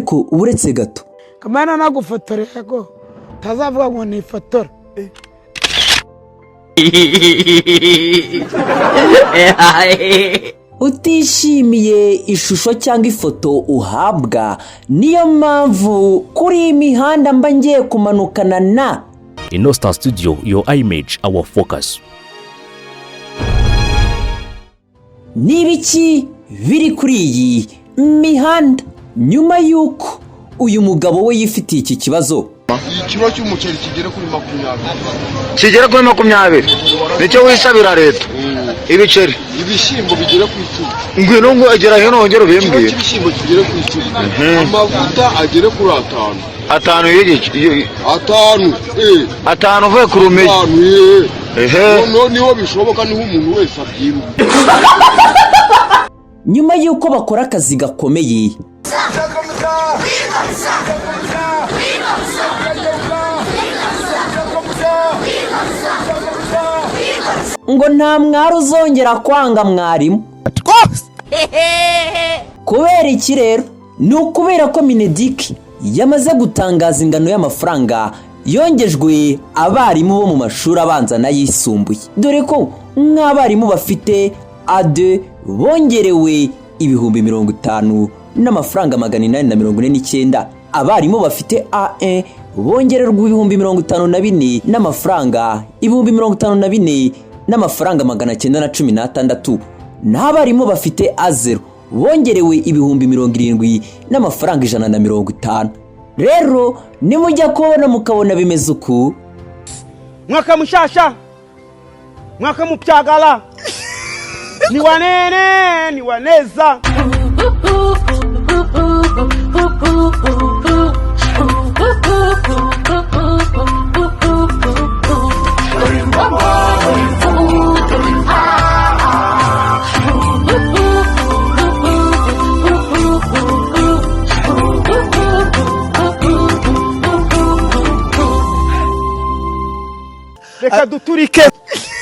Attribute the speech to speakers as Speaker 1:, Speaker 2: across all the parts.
Speaker 1: Ariko uretse gato,
Speaker 2: Kamana nagufotora, yego, utazavuga ngo nifotora.
Speaker 1: Utishimiye ishusho cyangwa ifoto uhabwa, niyo mpamvu kuri iyi mihanda mba ngiye kumanukana na
Speaker 3: Inosta Studio, your image, our focus.
Speaker 1: N'ibiki biri kuri iyi mihanda nyuma y'uko uyu mugabo we yifitiye iki kibazo?
Speaker 4: Ikiro cy'umuceri kigere kuri 20.
Speaker 5: Kigera kuri 20, nicyo wisabira leta, ibiceri?
Speaker 4: Ibishyimbo bigere ku 10.
Speaker 5: Ngwino ngo egera hino wongere
Speaker 4: Ikiro
Speaker 5: ubimbwire.
Speaker 4: cy'ibishyimbo kigere ku 10, amavuta agere kuri 5.
Speaker 5: 5 y'igice?
Speaker 4: 5.
Speaker 5: 5 uvuye ku rumeyi?
Speaker 4: 5.
Speaker 5: Ehe.
Speaker 4: Noneho niho bishoboka, niho umuntu wese abyiruka.
Speaker 1: Nyuma y'uko bakora akazi gakomeye, ngo nta mwari uzongera kwanga mwarimu. Kubera iki rero? Ni ukubera ko MINEDUC yamaze gutangaza ingano y'amafaranga yongejwe abarimu bo mu mashuri abanza n'ayisumbuye, dore ko nk'abarimu bafite A2 bongerewe 50,849, abarimu bafite A1 bongererwa 54,000 n'amafaranga 54,916, n'abarimu bafite A0 bongerewe 70,150. Rero nimujya kubona mukabona bimeze uku,
Speaker 6: Mwaka mushasha, mwaka mupyagala, ni wanene ni waneza. Reka duturike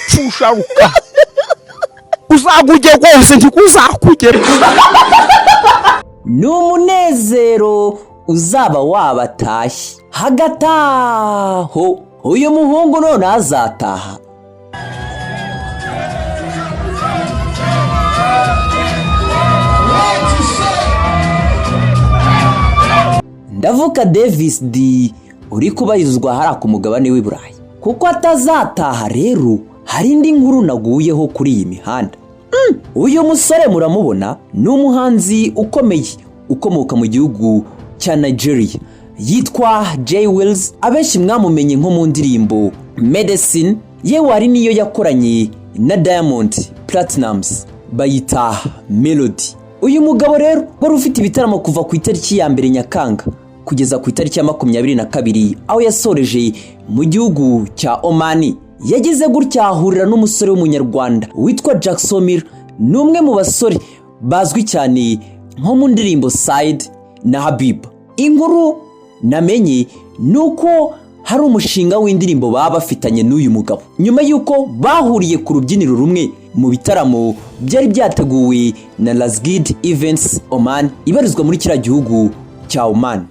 Speaker 6: fusharuka, uzaguge rwose ntikuzakugera.
Speaker 1: Ni umunezero uzaba wabatashye. Hagati aho uyu muhungu none azataha. Ndavuga Davis D uri kubarizwa hariya ku mugabane w'i Burayi. Kuko atazataha rero, hari indi nkuru naguyeho kuri iyi mihanda. Uyu musore muramubona, ni umuhanzi ukomeye ukomoka mu gihugu cya Nigeria, yitwa Jay Wills. Abenshi mwamumenye nko mu ndirimbo Medicine, yewe hari n'iyo yakoranye na Diamond Platnumz bayita Melody. Uyu mugabo rero wari ufite ibitaramo kuva ku itariki ya 1 Nyakanga kugeza ku itariki ya 22, aho yasoreje mu gihugu cya Omani, yagize gutya ahurira n'umusore w'umunyarwanda witwa Jackson Miller. Ni umwe mu basore bazwi cyane nko mu ndirimbo Side na Habib. Inkuru namenye ni uko hari umushinga w'indirimbo baba bafitanye n'uyu mugabo, nyuma y'uko bahuriye ku rubyiniro rumwe mu bitaramo byari byateguwe na Lasgid Events Oman ibarizwa muri kiriya gihugu cya Oman.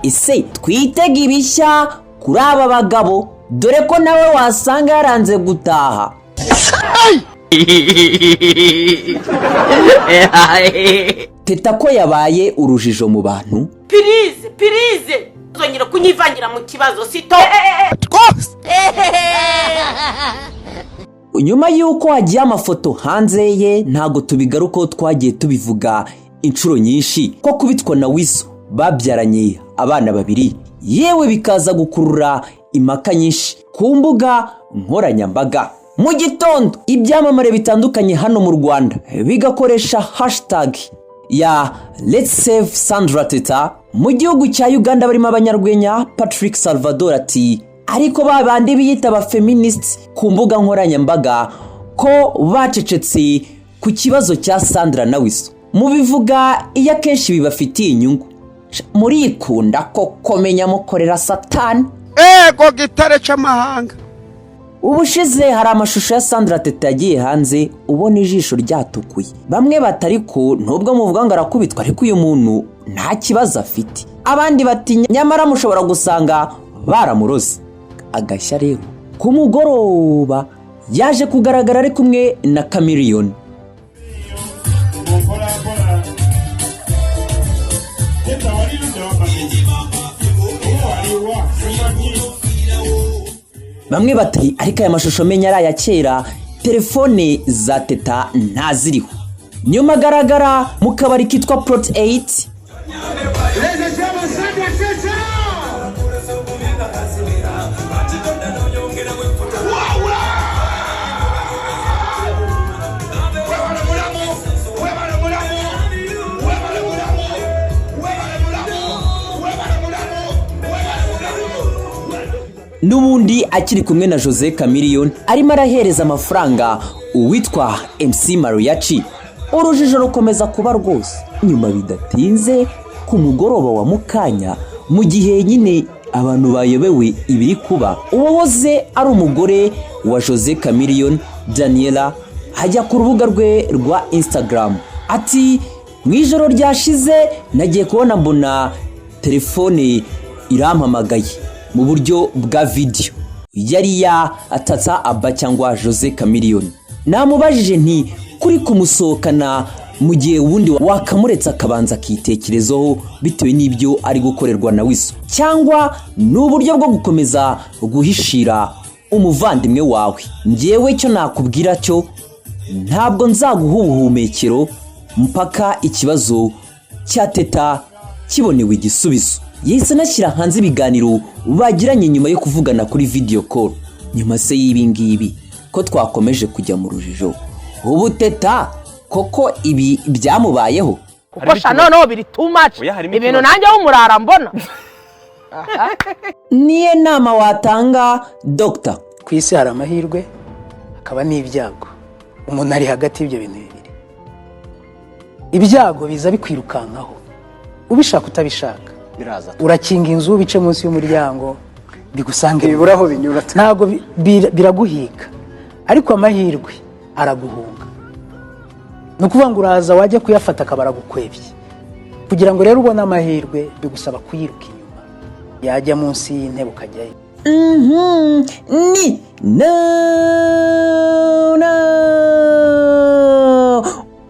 Speaker 1: Ese twitege ibishya kuri aba bagabo, dore ko nawe wasanga yaranze gutaha? Teta ko yabaye urujijo mu bantu.
Speaker 7: Please, please, uzongera kunyivangira mu kibazo sito.
Speaker 1: Nyuma y'uko hagiye amafoto hanze ye, ntabwo tubigarukaho, twagiye tubivuga inshuro nyinshi ko kubitwa na Weasel babyaranye abana babiri, yewe bikaza gukurura impaka nyinshi ku mbuga nkoranyambaga. Mu gitondo ibyamamare bitandukanye hano mu Rwanda bigakoresha hashtag ya Let's Save Sandra Teta. Mu gihugu cya Uganda barimo abanyarwenya Patrick Salvador ati: "Ariko ba bandi biyita aba feminists ku mbuga nkoranyambaga ko bacecetse ku kibazo cya Sandra na Weasel?" Mubivuga iyo akenshi bibafitiye inyungu. Murikunda koko, menya mukorera Satani.
Speaker 6: Ego gitare c'amahanga.
Speaker 1: Ubushize hari amashusho ya Sandra Teta yagiye hanze, ubona ijisho ryatukuye. Bamwe batari ko nubwo muvuga ngo arakubitwa, ariko uyu muntu nta kibazo afite. Abandi bati nyamara mushobora gusanga baramuroze. Agashya rero, ku mugoroba yaje kugaragara ari kumwe na Chameleone. Bamwe bati ariko aya mashusho menya ari aya kera, telefone za Teta ntaziriho. Nyuma agaragara mu kabari kitwa Plot 8. N'ubundi akiri kumwe na Jose Chameleone, arimo arahereza amafaranga uwitwa MC Mariachi. Urujijo rukomeza kuba rwose. Nyuma bidatinze, ku mugoroba wa mukanya, mu gihe nyine abantu bayobewe ibiri kuba, uwahoze ari umugore wa Jose Chameleone, Daniela, ajya ku rubuga rwe rwa Instagram ati: "Mu ijoro ryashize nagiye kubona mbona telefone irampamagaye mu buryo bwa video, yari ya Tata Aba cyangwa Jose Chameleone. Namubajije nti kuri kumusohokana mu gihe ubundi wakamuretse akabanza akitekerezaho bitewe n'ibyo ari gukorerwa na Weasel, cyangwa ni uburyo bwo gukomeza guhishira umuvandimwe wawe? Ngewe cyo nakubwira cyo, ntabwo nzaguha ubuhumekero mpaka ikibazo cya Teta kibonewe igisubizo." Yahise anashyira hanze ibiganiro bagiranye nyuma yo kuvugana kuri video call. Nyuma se y'ibi ngibi, ko twakomeje kujya mu rujijo, ubu Teta koko ibi byamubayeho?
Speaker 7: Kuko sha noneho biri too much.
Speaker 8: Oya, harimo
Speaker 7: ibintu
Speaker 8: ikibazo.
Speaker 7: Nanjye w'umurara mbona.
Speaker 1: Niyo nama watanga, dogita?
Speaker 9: Ku isi hari amahirwe, hakaba n'ibyago. Umuntu ari hagati y'ibyo bintu bibiri. Ibyago biza bikwirukankaho, ubishaka utabishaka.
Speaker 5: Biraza.
Speaker 9: Urakinga inzu, bice munsi y'umuryango bigusange.
Speaker 5: Ntibibura aho binyura.
Speaker 9: Ntabwo biraguhiga, ariko amahirwe araguhunga. Ni ukuvuga ngo uraza, wajya kuyafata akaba aragukwebye. Kugira ngo rero ubone amahirwe, bigusaba kuyiruka inyuma, yajya munsi y'intebe ukajyayo.
Speaker 1: Ni no no,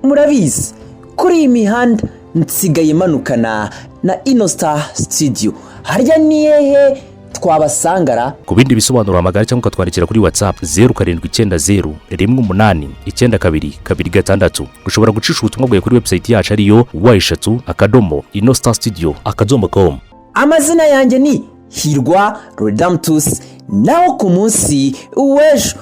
Speaker 1: murabizi, kuri iyi mihanda nsigaye manukana na Inostar Studio. Harya ni hehe twabasangara?
Speaker 3: Ku bindi bisobanuro, hamagara cyangwa ukatwandikira kuri WhatsApp 0790189226. Ushobora gucisha ubutumwa bwawe kuri website yacu, ariyo w3.inostarstudio.com.
Speaker 1: Amazina yanjye ni Hirwa Redamtus, naho ku munsi w'ejo.